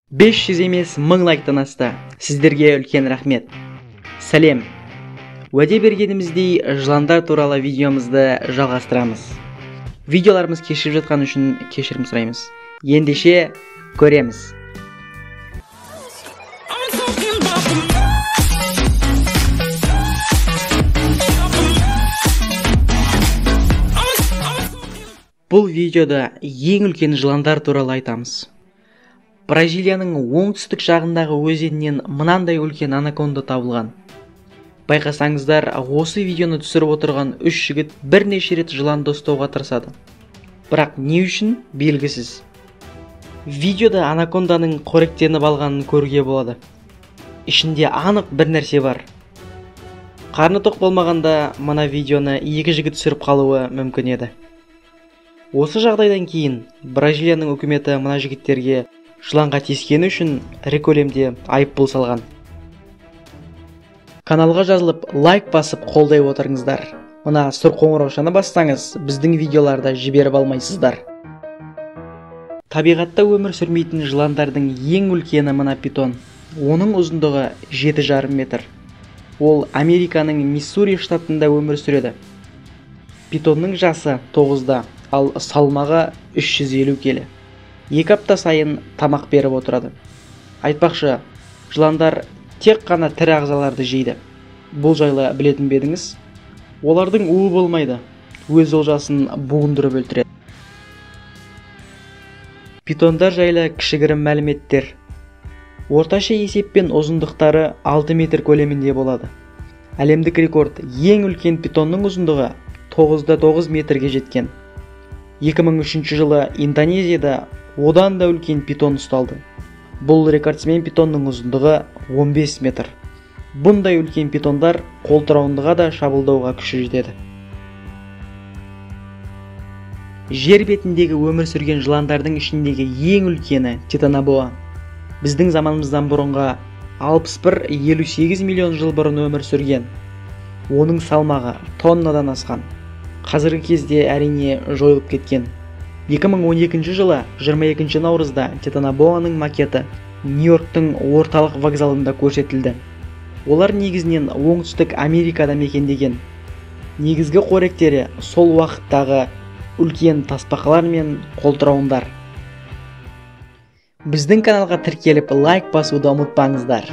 500 емес 1000 лайктан асты. Сіздерге үлкен рахмет. Сәлем. Уәде бергеніміздей жыландар туралы видеомызды жалғастырамыз. Видеоларымыз кешігіп жатқан үшін кешірім сұраймыз. Ендеше көреміз. Бұл видеода ең үлкен жыландар туралы айтамыз. Бразилияның оңтүстік жағындағы өзенінен мынандай үлкен анаконда табылған. Байқасаңыздар, осы видеоны түсіріп отырған үш жігіт бірнеше рет жыланды ұстауға тырысады. Бірақ не үшін белгісіз. Видеода анаконданың қоректеніп алғанын көруге болады. Ішінде анық бір нәрсе бар. Қарны тоқ болмағанда мына видеоны екі жігіт түсіріп қалуы мүмкін еді. Осы жағдайдан кейін Бразилияның үкіметі мына жігіттерге жыланға тиіскені үшін ірі көлемде айыппұл салған. Каналға жазылып, лайк басып қолдай отырыңыздар. Мына сұр қоңыраушаны бассаңыз, біздің видеоларды жіберіп алмайсыздар. Табиғатта өмір сүрмейтін жыландардың ең үлкені мына питон. Оның ұзындығы 7,5 метр. Ол Американың Миссури штатында өмір сүреді. Питонның жасы 9-да, ал салмағы 350 келі. 2 апта сайын тамақ беріп отырады. Айтпақшы, жыландар тек қана тірі ағзаларды жейді. Бұл жайлы білетін бе едіңіз? Олардың уы болмайды, өз олжасын буындырып өлтіреді. Питондар жайлы кішігірім мәліметтер. Орташа есеппен ұзындықтары 6 метр көлемінде болады. Әлемдік рекорд ең үлкен питонның ұзындығы 9,9 метрге жеткен. 2003 жылы Индонезияда одан да үлкен питон ұсталды. Бұл рекордсмен питонның ұзындығы 15 метр. Бұндай үлкен питондар қолтырауындыға да шабуылдауға күші жетеді. Жер бетіндегі өмір сүрген жыландардың ішіндегі ең үлкені титанобоа. Біздің заманымыздан бұрынғы 61-58 миллион жыл бұрын өмір сүрген. Оның салмағы тоннадан асқан. Қазіргі кезде әрине жойылып кеткен. 2012 жылы 22 наурызда титанобоаның макеті Нью-Йорктың орталық вокзалында көрсетілді. Олар негізінен Оңтүстік Америкада мекендеген. Негізгі қоректері сол уақыттағы үлкен тасбақалар мен қолтырауындар. Біздің каналға тіркеліп лайк басуды ұмытпаңыздар.